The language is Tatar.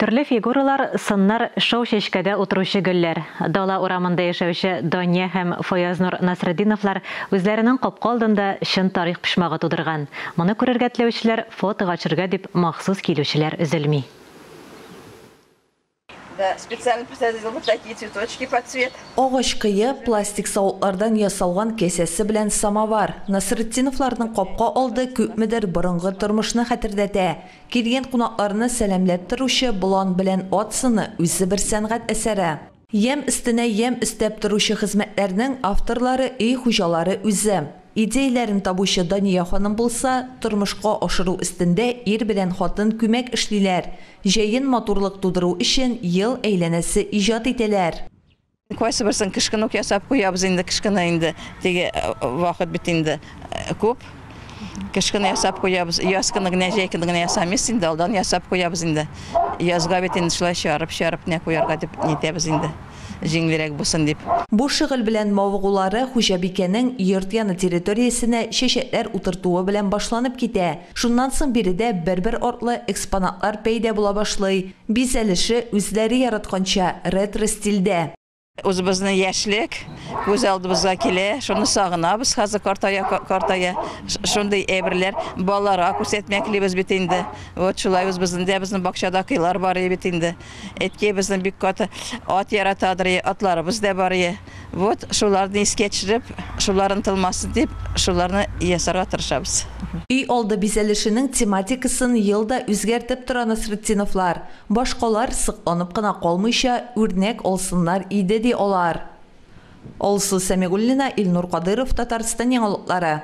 Төрле фигуралар, сыннар, шау чәчкәдә утыручы гөлләр. Дала урамында яшәүче Дания һәм Фаязнур Насретдиновлар үзләренең капка алдында чын тарих почмагы тудырган. Моны күрергә теләүчеләр, фотога төшергә дип махсус килүчеләр өзелми. Да, специально посадил вот такие цветочки под цвет. Агач кые, пластик савытлардан ясалган кәсәсе белән самовар. Насретдиновларның капка алды күпмедер борынгы тормышны хәтерләтә. Килгән кунакларны сәламләп торучы болан белән ат сыны үзе бер сәнгать әсәре. Ямь өстенә ямь өстәп торучы хезмәтләрнең авторлары өй хуҗалары үзе. Идеяләрен табучы Дания ханым булса, тормышка ашыру өстендә ир белән хатын күмәк эшлиләр. Җәен матурлык тудыру өчен ел әйләнәсе иҗат итәләр. Кайсы берсен кышкын ук ясап куябыз инде, кышкыны инде теге вакыт бит инде күп. Кышкыны ясап куябыз, яз көне генә, җәй көне генә ясамыйбыз инде, алдан ясап куябыз инде. Язга бит инде шулай чыгарып-чыгарып кенә куярга дип нитәбез инде, җиңелрәк булсын дип. Бу шөгыль белән мавыгулары хуҗабикәнең йорт яны территориясенә чәчәкләр утыртуы белән башланып китә. Шуннан соң биредә бер-бер артлы экспонатлар пәйда була башлый. Бизәлеше үзләре яратканча, ретро стильдә. Үзебезнең яшьлек күз алдыбызга килә, шуны сагынабыз хәзер картая картая. Шундый әйберләр балаларга күрсәтмәклибез бит инде. Вот шулай үзебезнең дә безнең бакчада кыйлар бар бит инде. Әткәй безнең бик каты ат яратадыр, атларыбыз да бар. Вот шуларны искә төшереп, шулар онытылмасын дип, шуларны ясарга тырышабыз. Өй алды бизәлешенең тематикасын ел да үзгәртеп тора Насретдиновлар. Башкалар сокланып кына калмыйча, үрнәк алсыннар иде, ди алар. Алсу Сәмигуллина, Илнур Кадыров, Татарстан яңалыклары.